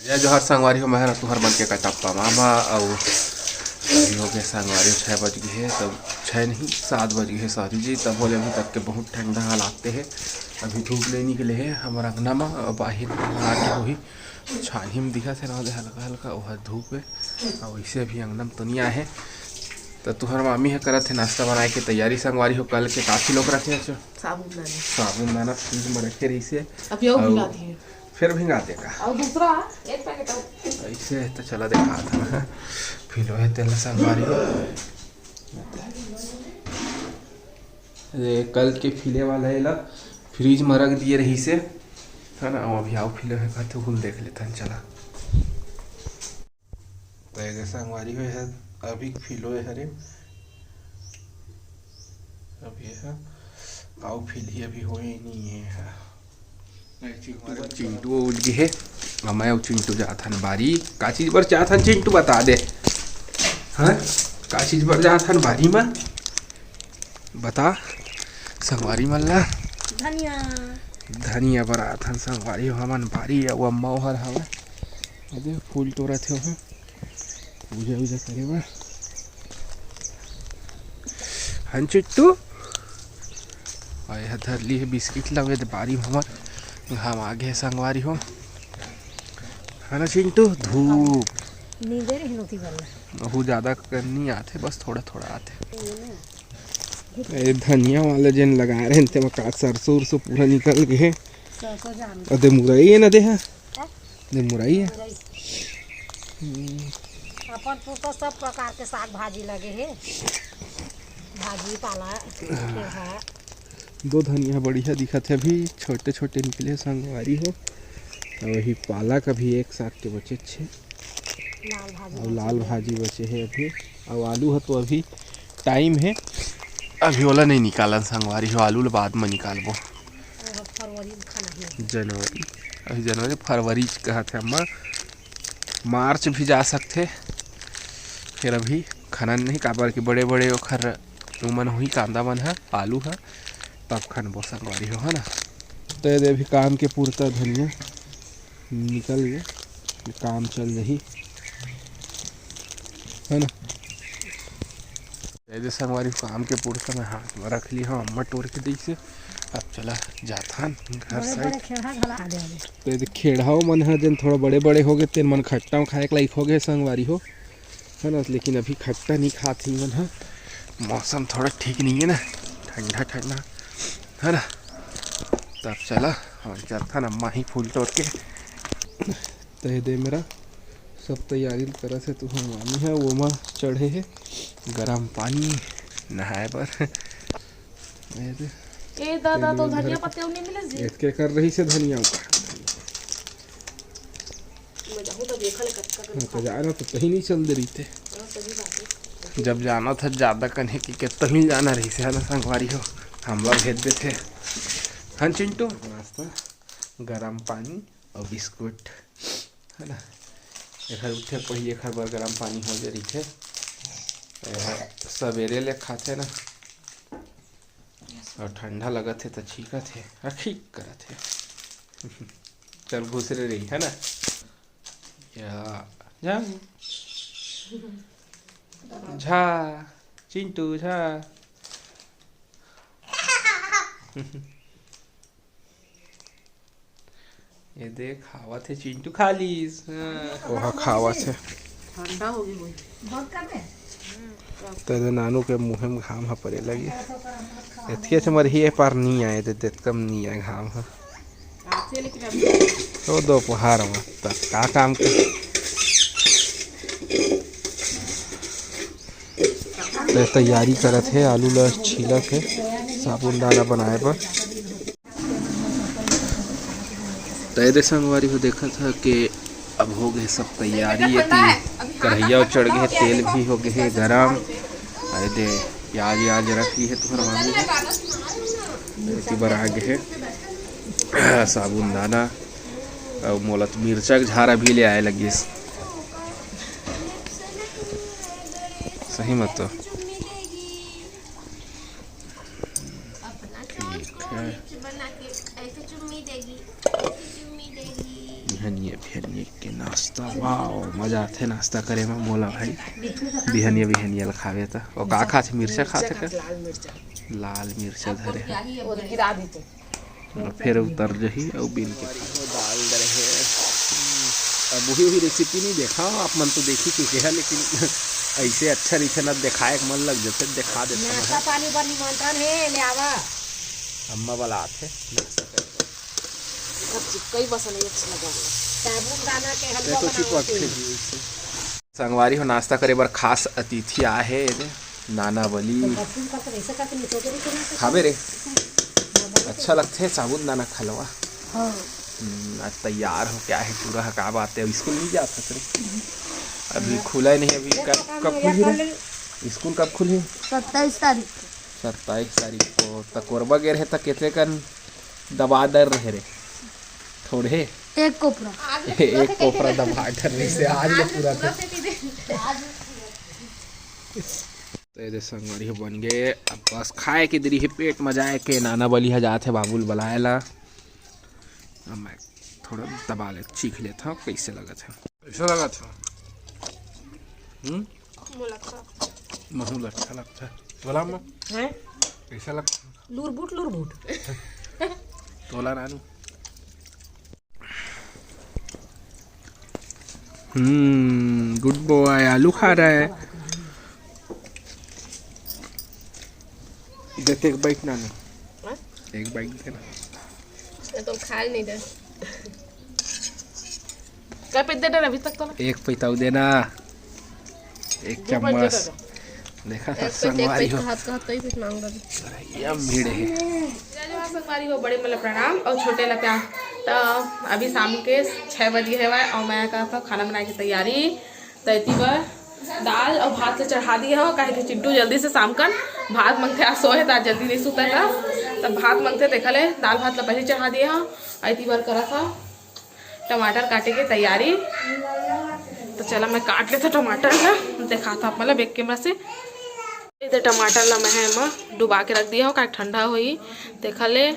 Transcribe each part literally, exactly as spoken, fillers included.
जय जोहार संगवारी हो, मैं हर तुहर मन के कटप्पा मामा। अउ अभी हो गए संगवारी हो, छः बज गए हे, तब छः नहीं, सात बज गए हे, सॉरी जी। तब बोले अभी तक के बहुत ठंडा हालात हे। अभी धूप नहीं निकले हे हमर अंगना म, अउ बाहिर म आके वही छाही म दिखत हे ना, हल्का हल्का ओहर धूप हे। अउ इसे अभी अंगना म तो नहीं आए हे। तो तुहर मामी ह करत हे नाश्ता बनाए के तैयारी संगवारी हो। कल के काफी लोग रखे हे, साबूदाना। साबूदाना फ्रिज में रखे रहिसे। अभी अउ अउ भिंगा दिए। फिर भिंगा देगा। अउ दूसरा एक पैकेट अउ। ऐसे तो चला देखा था ना। फिर वही तेल संगवारी हो। ये कल के फीले वाला एला फ्रिज में रख दिए रहिसे, है ना? अउ अभी अउ फीले हे कहते हुल देख लेथन, चला। तो ये संगवारी हो, ये अभी फीलो हे हरे, अभी है अउ फील ही अभी होए नहीं है। चिंटू, चिंटू उठ गए हे। अब मैं अउ चिंटू जात हन बारी। का चीज बर जात हन चिंटू, बता दे। हाँ, का चीज बर जात हन बारी में, बता संगवारी मन ला। धनिया। धनिया बर आत हन संगवारी हो हमन बारी। अउ अम्मा ओहर हवय, अरे फूल टोरत हे ओहर, पूजा उजा करे बर। हन चिट्टू, अउ एह धर ली हे बिस्किट ला, वेद बारी में हमर घाम आ गे हे संगवारी हो, है ना चिंटू? धूप नींदे रहिन ओती बर। बहुत ज्यादा कर नहीं आथे, बस थोड़ा थोड़ा आथे। ये ना। ए धनिया वाला जेन लगाए रहे तेमा का सरसों उरसों पूरा निकल गए हे। सरसों जान। अदे मुरई हे ना दे हा? हैं? दे मुरई हे। मुरई। हम्म। अपन पुरता सब प्रकार के साग भाजी लगे हे। भाजी पाला, हाँ। दो धनिया बढ़िया दिखत हे, अभी छोटे छोटे निकले संगवारी हो। अउ वही पालक अभी एक साग के बचे छे। लाल भाजी अउ बचे लाल हे। भाजी बचे हे अभी। अउ आलू ह तो अभी टाइम हे, अभी ओला नहीं निकालन संगवारी हो, आलू ल बाद म निकालबो। ओह फरवरी म खाना हे। जनवरी, अभी जनवरी, फरवरी कहत हे अम्मा, मार्च भी जा सकथे। फिर अभी खनन नहीं, काबर कि बड़े बड़े ओखर उमन होही कांदा मन ह, आलू ह, तब खनबो संगवारी हो, है ना? तो ये दे अभी काम के पुरता धनिया निकल गए, काम चल रही, है ना? ये दे संगवारी काम के पुरता मैं हाथ में रख ली हूँ, अम्मा टोर के दी से। अब चला जाथन घर बड़े साइड। बड़े खेड़ा घला आ गए। तो ये दे खेड़हाओ मन ह जेन थोड़ा बड़े बड़े हो गए, तेन मन खट्टा में खाए के लायक हो गए संगवारी हो, है ना? लेकिन अभी खट्टा नहीं खात ही मन ह, मौसम थोड़ा ठीक नहीं है ना, ठंडा ठंडा, है ना? तब चला हम चलथन अम्मा ही फूल टोर के। तो ये दे मेरा सब तैयारी करत हे, तू हम मामी है वो मा चढ़े हे गरम पानी नहाए बर। ये दे। ए दादा, तो तेल धनिया धर पत्ते नहीं मिले जी? एतके कर रही से धनिया ऊपर। मैं जाहूँ तो देखा ले कतका कन हाँ, तो जाना तो कहीं नहीं चल दे रही थे। हाँ, सही बात है। जब जाना था ज्यादा कन हे कि के तहीं जाना रही से, है ना संगवारी हो, हमला भेज देथे। हाँ चिंटू, नाश्ता, गरम पानी और बिस्कुट, है ना? एखर उठे पहले एखर बर गरम पानी हो जे रहिथे। एखर सवेरे ले खाथे ना, और ठंडा लगत हे त छींकत हे, अखीक करत हे। चल घुसरे रही, है ना? या, जा। झा, चिंटू, झा। ये देख, खावत हे चिंटू, खा लीस। हाँ। ओहा खावत हे। ठंडा हो गई वही। तेरे नानू के मुँहे में घाम ह परे लगी। एतके से मरही ए पार नहीं आए, ते देत कम नहीं आए घाम ह। आते लेकिन अभी तो दोपहर में तक का काम कर। ते तैयारी करत हे, आलू ला छीलत हे साबूदाना बनाए बर। तो ये दे संगवारी हो, देखत ह के अब हो गए सब तैयारी। एती कढ़ैया चढ़ गए, तेल भी हो गए हे गरम। अरे दे, प्याज व्याज रख ली है तुम्हारा मामी। एती बर आ गए हे साबूदाना। अब मोला तो मिर्चा के झारा भी ले आए लगिस। सही मत तो। ठीक है। धनिया, धनिया के ना। नाश्ता, वाओ, मजा आथे नाश्ता करे में मोला भाई। बिहनिया बिहनिया ल खावे त ओ का खाथे, मिर्चा खाथे का? लाल मिर्चा। लाल मिर्चा धरे हे। अउ फेर उतर जही अउ बिन के खाही। दाल डरे हे। अब वही वही रेसिपी नहीं देखा, आप मन तो देखी चुके हैं, लेकिन ऐसे अच्छा रहिथे ना, देखाए के मन लग जाथे, देखा देथे। नाश्ता पानी बर निमंत्रण हे, ले आवा। अम्मा वाला आथे। अब चिपकई बस नहीं अच्छा लगा। साबुन दाना के हलवा देखो बनावत चिपक हे। संगवारी हो, नाश्ता करे बर खास अतिथि आए हे, नाना बली। खाबे रे, अच्छा लगथे साबुन दाना खलवा। हाँ। हम्म, आज तैयार हो क्या है पूरा, का बात है? अब स्कूल नहीं जात हस रे? अभी खुला ही नहीं, अभी कब, कब खुलही रे? स्कूल कब खुलही? सत्ताईस तारीख। सत्ताईस तारीख को त कोरबा गे रहे त केते कन दबा डर रहे रे, थोड़े। एक कोपरा। एक कोपरा दबा डर रहे से आज ले पूरा कर। तो ये दे संगवारी हो बन गए। अब बस खाए के देरी हे, पेट म जाए के। नाना बली ह जात हे बाबू ल बलाए ला। अब मैं थोड़ा दबा ले, चीख लेत हव कैसे लगत हे। कैसा लगत हे? हम्म? महू ल अच्छा लगथे। तोला म? हैं? कैसा लगथे? लुरबुट लुरबुट। तोला नानू। हम्म, गुड बॉय, आलू खा रहा है। देते एक बाइट नानू। हाँ? एक बाइट देना। मैं तो खा ही नहीं दे। का पे दे डर अभी तक तो ना? एक पैताऊ देना, एक दो बार चम्मच। जेकर देखा था एक पैसा, एक संगवारी हो। पैसा हाथ का हाथ कहीं कुछ मांग रहा। यम भीड़ है। जय जवान संगवारी हो, बड़े मन ला प्रणाम अउ छोटे ला प्यार। त अभी शाम के छः बज गे हवय अउ मैं का, का खाना बनाए के तैयारी। त एती बर दाल अउ भात ला चढ़ा दिए हव, काहे कि चिंटू जल्दी से शाम कन भात मंगथे, आज सोए हे त आज जल्दी नहीं सुता था, त भात मंगथे, तेखा ले दाल भात ला पहले चढ़ा दिए हव। एती बर करत हव टमाटर काटे के तैयारी। तो चला मैं काट लेथव टमाटर ला, देखाथव आप मन ला back camera से। ये दे टमाटर ला मैं एमा डुबा के रख दिए हव, का ठंडा होही तेखा ले।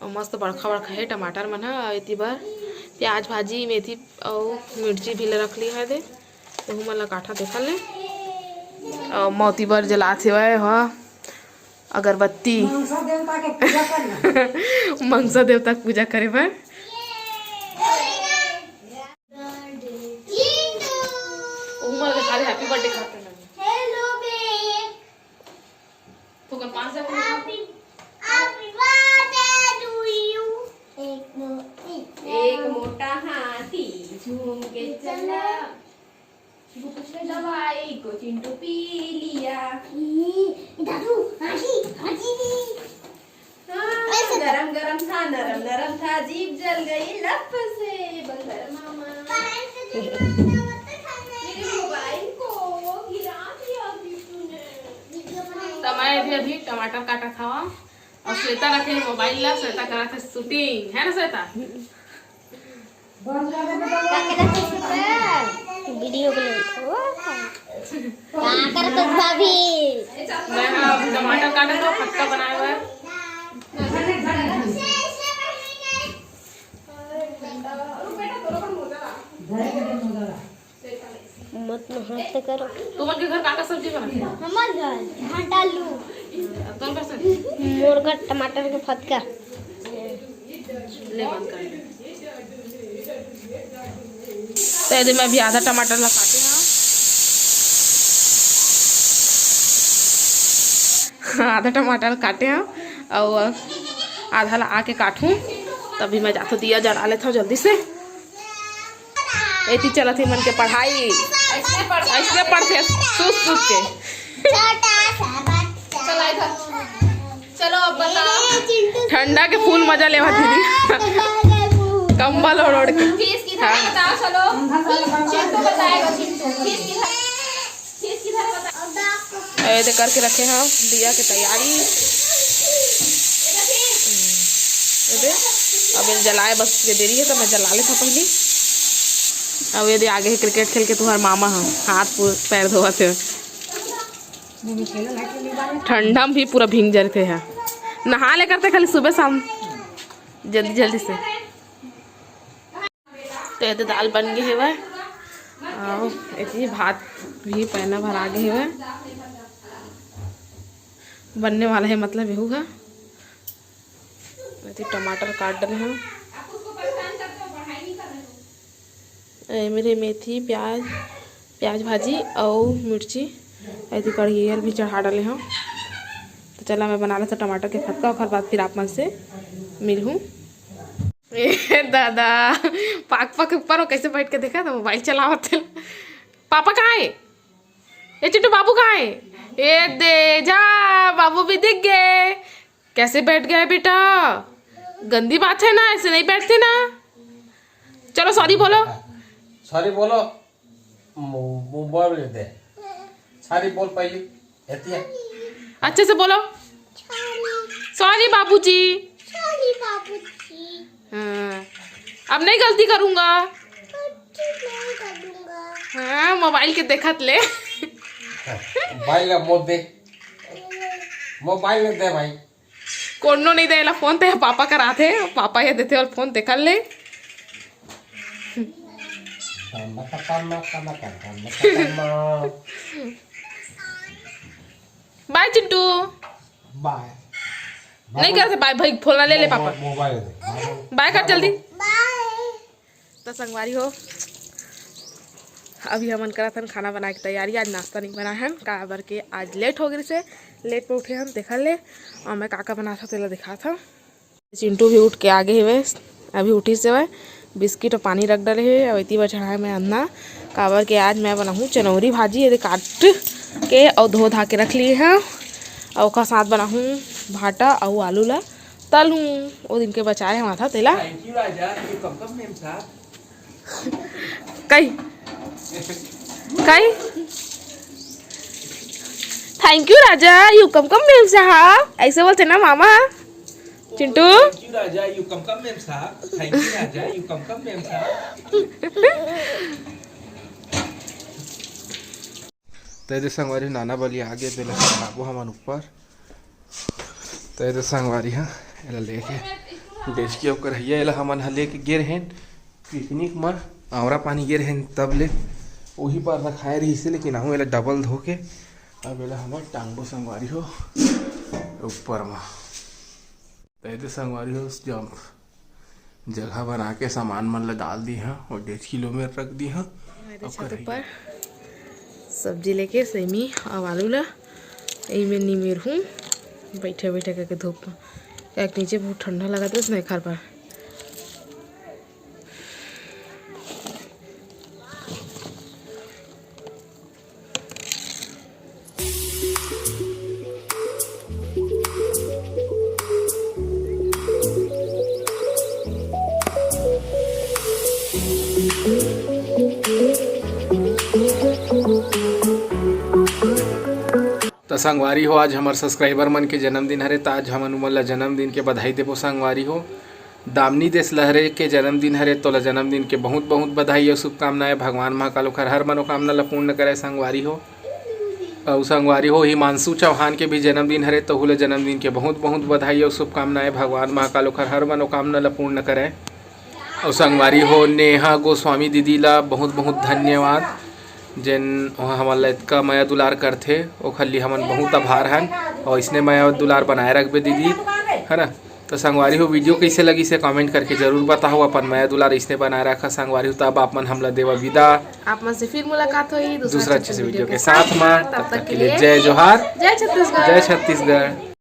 अउ मस्त बड़खा बड़खा हे टमाटर मन ह। अउ एती बर प्याज भाजी मेथी अउ मिर्ची भी ले रख ली हे दे, तेहू मन ला काटा देखा ले। अउ मोती बर जलात हेवय ह अगरबत्ती। मनसा देवता के पूजा करना। मनसा देवता के पूजा करे बर। उमर के खाली happy birthday खाते हैं। Hello babe। तो कल पाँच सौ को happy, happy birthday to you। एक मो-, एक मोटा हाथी झूम के चला। दवाई को चिंटू पी लिया। ई, दादू, आजी, आजी। हाँ, ऐसे गरम गरम था, नरम नरम था, जीभ जल गई लप से, बंदर मामा। मेरे मोबाइल को गिरा दिया बिट्टू ने। त मैं भी अभी टमाटर काटत हवं अउ श्वेता रखे मोबाइल ला, श्वेता करत हे shooting, है ना श्वेता? वीडियो बनात हव। का करत हस भाभी? मैं हा अभी टमाटर काटत हव, फटका बनाए बर। मत न हाथ से करो। तुमन के घर का का सब्जी बनत हे? हमर घर भांटा आलू। तोर घर से? मोर घर टमाटर के फटका। ले बंद कर। तो ये दे मैं अभी आधा टमाटर ला काटे हव। आधा टमाटर काटे हव अउ आधा ला आके काटहूँ। तभी मैं जाथव दिया जला लेथव जल्दी से। एती चलत हे मन के पढ़ाई। ऐसने पढ़थे सुत सुत के। चला इधर। चलो अब बताओ। ठंडा के full मजा लेवा दीदी। कंबल ओढ़ ओढ़ के। फीस किधर है बताओ, चलो। चिंटू बताएगा, चिंटू। फीस किधर, फीस किधर है बताओ। ए, दे करके रखे हव दिया के तैयारी। ए दे, अब ये जलाए बस के देरी है, तो मैं जला लेथव पहली। अब ये दे आगे हे cricket खेल के तुहर मामा ह, हाथ पू-, पैर धोवत हे। ठंडा में भी पूरा भींग जरथे ह। नहा ले करते खाली सुबह शाम जल्दी जल्दी से। तो ये तो दाल बन गे हेवय, अउ एती भात भी पैना भरा गे हेवय, बनने वाला हे, मतलब एहू ह। एती टमाटर काट डरे हंव। ए मेरे मेथी, प्याज, प्याज भाजी अउ मिर्ची, एती कढ़ी हर भी चढ़ा डले हंव। तो चला, मैं बना लेथंव टमाटर के फतका, ओखर बाद फिर आप मन से मिलहूं। ए दादा, पाक पाक ऊपर हो, कैसे बैठ के देखा था, मोबाइल चलावत हे। पापा कहाँ है? ए चिंटू, बाबू कहाँ है? ए दे जा, बाबू भी दिख गए। कैसे बैठ गए बेटा? गंदी बात है ना, ऐसे नहीं बैठते ना। चलो सॉरी बोलो। सॉरी बोलो। मो-, मोबाइल दे। सॉरी बोल पहले। एतिया। अच्छे से बोलो। सॉरी बाबूजी। सॉरी बाबूजी। हाँ, अब नहीं गलती करूँगा। गलती नहीं करूँगा। हाँ, मोबाइल के देखत ले। भाई ला मोबाइल दे। मोबाइल दे भाई। कोनो नहीं दे, एला फोन ते पापा करा थे, पापा ये देथे और फोन देखा ले। बाय चिंटू। बाय। नहीं करते बाय भाई, फोन ला ले ले पापा। मोबाइल दे। बाय कर जल्दी। तो संगवारी हो, अभी हमन करत हन खाना बनाए के तैयारी। आज नाश्ता नहीं बनाए हन, काबर के आज लेट हो गइस हे, लेट में उठे हन। देखा ले, और मैं का का बनात हंव तेला दिखात हंव। चिंटू भी उठ के आगे हेवय, अभी उठिस हेवय, बिस्किट और पानी रख डले हे। और एती बर चढ़ाए मैं अन्ना, काबर के आज मैं बनाहूँ चनौरी भाजी, एदे काट के और धो धा के रख लिए हंव। और ओकर साथ बनाहूँ भाटा और आलू ला तलहूँ, ओ दिन के बचाए हंव आधा तेला। Thank you Raja, you come come mem साहब। कई कई thank you Raja, you come कम मेम साहब, ऐसे बोलते ना मामा। Chintu. Thank you Raja, you come come mem sahab. Thank you Raja, you come come mem sahab. तो एदे संगवारी नाना बलि आगे, तेला चढ़ाबो हमन ऊपर। तो एदे संगवारी ह, एला लेके डेचकी अउ करहिया, एला हमन ह लेके गे रहेन पिकनिक म, आंवरा पानी गे रहेन तब ले, उही पार रखाए रहिस हे, लेकिन आहू एला डबल धो के अब एला हमन टांगबो संगवारी हो ऊपर म। तो एदे संगवारी हो, जब जगह बना के सामान मन ला डाल दी हं और डेचकी लो में रख दी हं। मेरे अब छत कढ़ाई ऊपर सब्जी लेके सेमी और आलू ला एमे निमेर हूँ बैठे बैठे करके धूप में, क्या नीचे बहुत ठंडा लगा था उसने घर पर। त संगवारी हो, आज हमर subscriber मन के जन्मदिन हरे, त आज हमन उमन ला जन्मदिन के बधाई देबो संगवारी हो। दामिनी देश लहरे के जन्मदिन हरे, तोला जन्मदिन के बहुत बहुत बधाई अउ शुभकामनाएं। भगवान महाकाल ओखर हर मनोकामना ला पूर्ण करे संगवारी हो। अउ संगवारी हो, हिमांशु चौहान के भी जन्मदिन हरे, तहू ला जन्मदिन के बहुत बहुत बधाई अउ शुभकामनाएं। भगवान महाकाल ओखर हर मनोकामना ला पूर्ण करे। अउ संगवारी हो, नेहा गोस्वामी दीदी ला बहुत बहुत धन्यवाद, जेन ओह हमन ला इतका मया दुलार करथे, ओखर लिए हमन बहुत आभार हन। अउ इसने मया दुलार बनाए रखबे दीदी, है ना। तो संगवारी हो, video कैसे लगिस हे comment करके जरूर बताओ। अपन मया दुलार इसने बनाए रखा संगवारी हो। तो अब आप मन हमला देवा विदा। आप मन से फिर मुलाकात होई दूसरा दूसरा अच्छे से video के साथ में। तब तक के लिए जय जोहार, जय छत्तीसगढ़। जय छत्तीसगढ़।